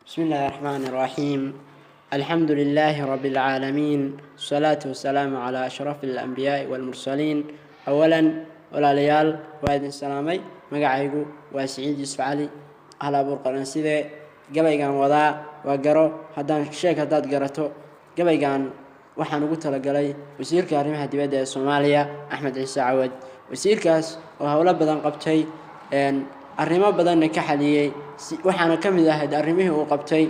بسم الله الرحمن الرحيم، الحمد لله رب العالمين، والصلاة والسلام على أشرف الأنبياء والمرسلين. أولا walaalayaal, waa idin salaamay. Magacaygu waa Siciid Yuusuf Cali, hal abuur qaran. Sidee gabaygan wadaa waa garo haddaan sheeg haddaad garato. Gabaygan waxaan ugu talagalay wasiirka arrimaha dibadda ee Soomaaliya, Axmed Ciise Cawad. Wasiirkaas oo howlo badan qabtay, arrimo badanna ka xaliyey. Waxaana ka mid ahayd arrimihii uu qabtay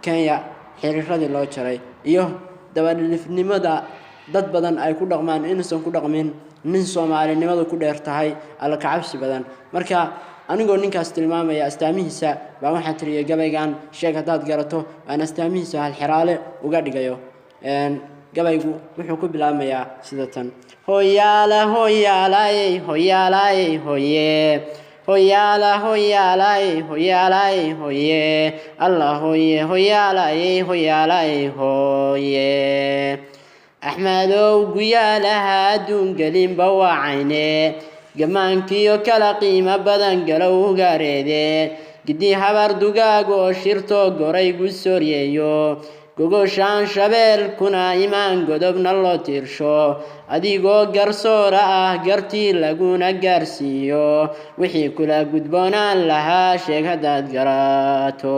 Kenya xiriiradii loo jaray iyo dabadhilifnimada dad badan ay ku dhaqmaan inuusan ku dhaqmin, nin soomaalinimadu ku dheer tahay, alla kacabsi badan. Marka anigoo ninkaas tilmaamaya astaamihiisa baa waxaan tiriyay gabaygan sheeg haddaad garato, aan astaamihiisa halxiraale uga dhigayo. Gabaygu wuxuu ku bilaabmayaa sida tan: Hoyaala hoyaalaay hoyaalaay hoye, hoyaala hoyaalaay hoyaalaay hoye, Allah hoye hoyaalaay hoyaalaay hoye. Axmedow, guyaalaha adduun gelinba wacayne, gamaankiyo kala qiimo badan galow gaareede, gidi habar dugaag oo shirto goray gu sooryeeyo, gogoshaan shabeelkuna imaan, godobna loo tiirsho, adigoo garsoora ah gartii laguna gaarsiiyo, wixii kula gudboonaan lahaa sheeg haddaad garato.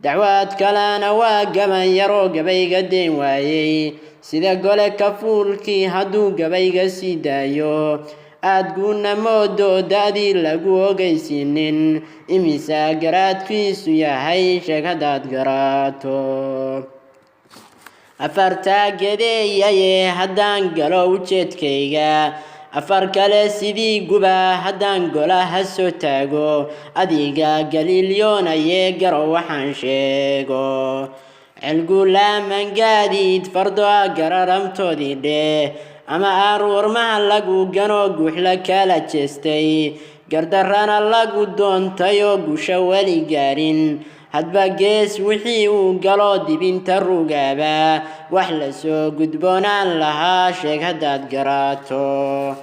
Dacwaad kalena waa gaban yaroo gabayga deen waayey, sida gole kafuulkii hadduu gabayga sii daayo, aad guuna moodo da-dii lagu ogeysiinin, imisaa garaadkiisu yahay sheeg haddaad garato. Afartaa gedeeyaye haddaan galo ujeedkayga, afar kale sidii guba haddaan golaha soo taago, adiga galiilyoonayee garo waxaan sheego. Celgulaaman gaadiid fardoa gararamtoodii dheh, ama aarwarmaha lagu gano, guuxla kala jeestay, gardarrana lagu doontayoo gusha weli gaarin, hadba gees wixii uu galo dibinta rugaaba, wax lasoo gudboonaan lahaa sheeg haddaad garaato.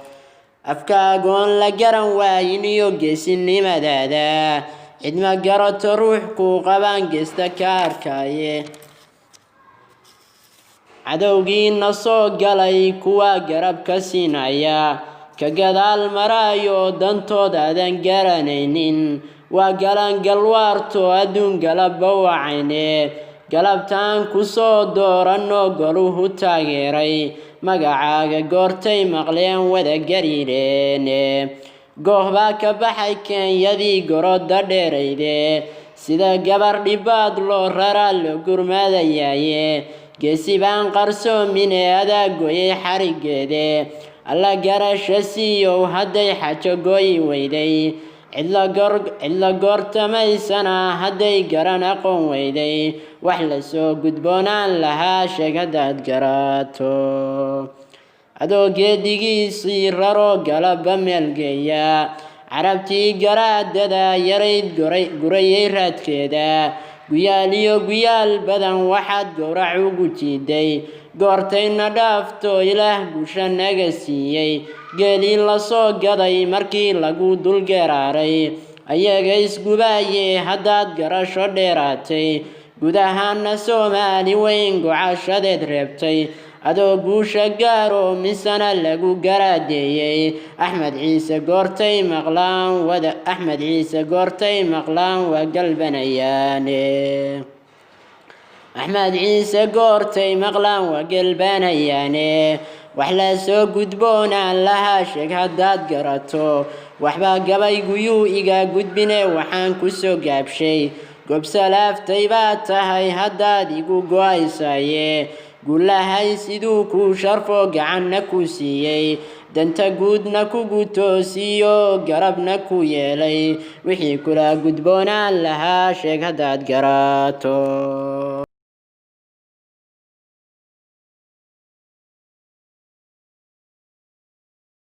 Afkaagoon la garan waayin iyo geesinimadaada, cidma garato ruux kuu qabaan geesta ka arkaaye. Cadowgiina soo galay kuwa garab ka siinaya, ka gadaal maraayo dantoodaadan garanaynin, waa galan galwaarto adduun galabba wacayne. Galabtaan kusoo dooranoo goluhu taageeray, magacaaga goortay maqleen wada gariireene. Gooh baa ka baxay Keenyadii goroda dheerayde, sida gabar dhibaad loo raraa loo gurmadayaaye. Geesi baan qarsoomine adaa gooyay xarigeede, Alla garasha siiyow hadday xajo gooyi weyday, cidla goortamaysana hadday garan aqoon weyday, wax lasoo gudboonaan lahaa sheeg haddaad garaato. Adoo geedigiisii raro galaba meelgeeya, carabtii garaadada yarayd gurayay raadkeeda, guyaal iyo guyaal badan waxaad gowrac ugu jiiday, goortayna dhaafto Ilaah gusha naga siiyey, geelii lasoo gaday markii lagu dulgeeraaray, ayaga isgubaaye haddaad garasho dheeraatay, guud ahaana Soomaali weyn gocashadeed reebtay, adoo guusha gaaro misana lagu garaadeeyey, Axmed Ciise goortay maqlaan wada, Axmed Ciise goortay maqlaan waa galbanayaane. Axmed Ciise goortay maqlaan waa galbanayaane. Wax la soo gudboonaan lahaa sheeg haddaad garato. Waxbaa gabayguyuu iga gudbine, waxaan kusoo gaabshay: gobsalaaftay baa tahay haddaad igu go-aysaye, gulahay siduu kuu sharfo gacanna ku siiyey, danta guudna kugu toosiyo, garabna ku yeelay, wixii kula gudboonaan lahaa sheeg haddaad garaato.